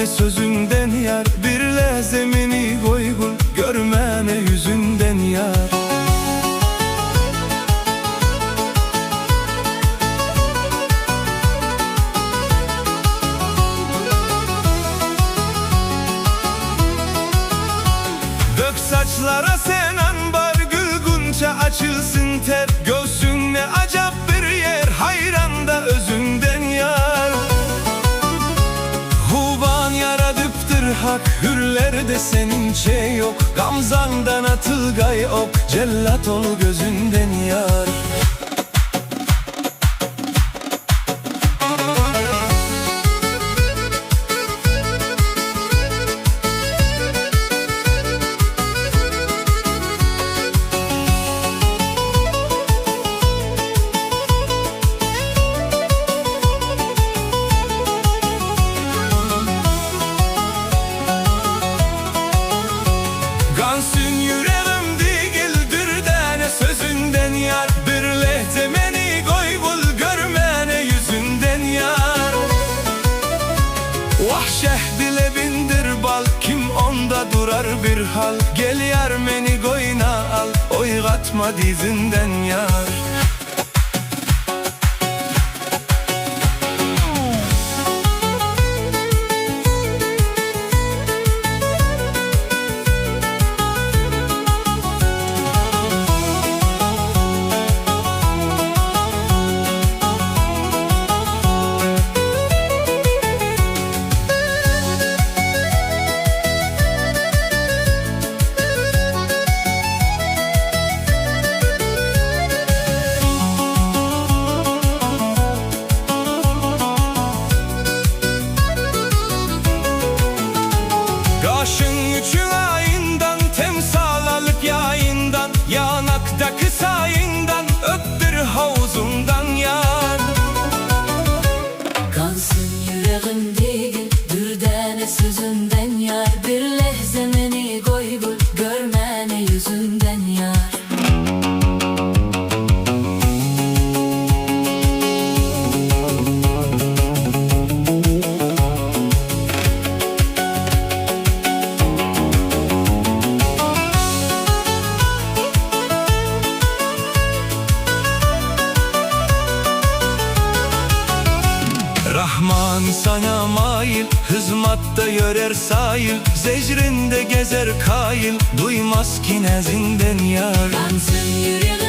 Görmäne sözüňden ýar Bir lähze meni goýgul Görmäne ýüzüňden ýar. Dök saçlara sen anbar Gül gunça açylsyn ter Göwsüň ne ajap bir ýer Haýranda özüňden ýar. Huban ýaradypdyr Hak Hürlerde seniňçe ýok Gamzaňdan atylgaý ok Jellat ol gözüňden ýar. Gansyn ýüregim digil dürdäne sözüňden ýar Bir lehze meni goýgul görmäne ýüzüňden ýar. Wah şähdi lebindir bal kim onda durar bir hal Gel ýar meni goýna al oýgatma dizinden ýar. Gaşyň üçin aýyndan, Temsal alyp ýaýyndan, Ýanakdaky saýyňdan, Öpdür howzuňdan ýar. Gansyn ýüregim degil, Dürdäne sözüňden ýar, Bir lehze meni goýgul, Görmäne ýüzüňden ýar. Rahman saňa maýyl, Hyzmatda ýörer saýyl, Zejrinde gezer kaýyl, Duýmaz ki näziňden ýar. Gansyn ýüregim.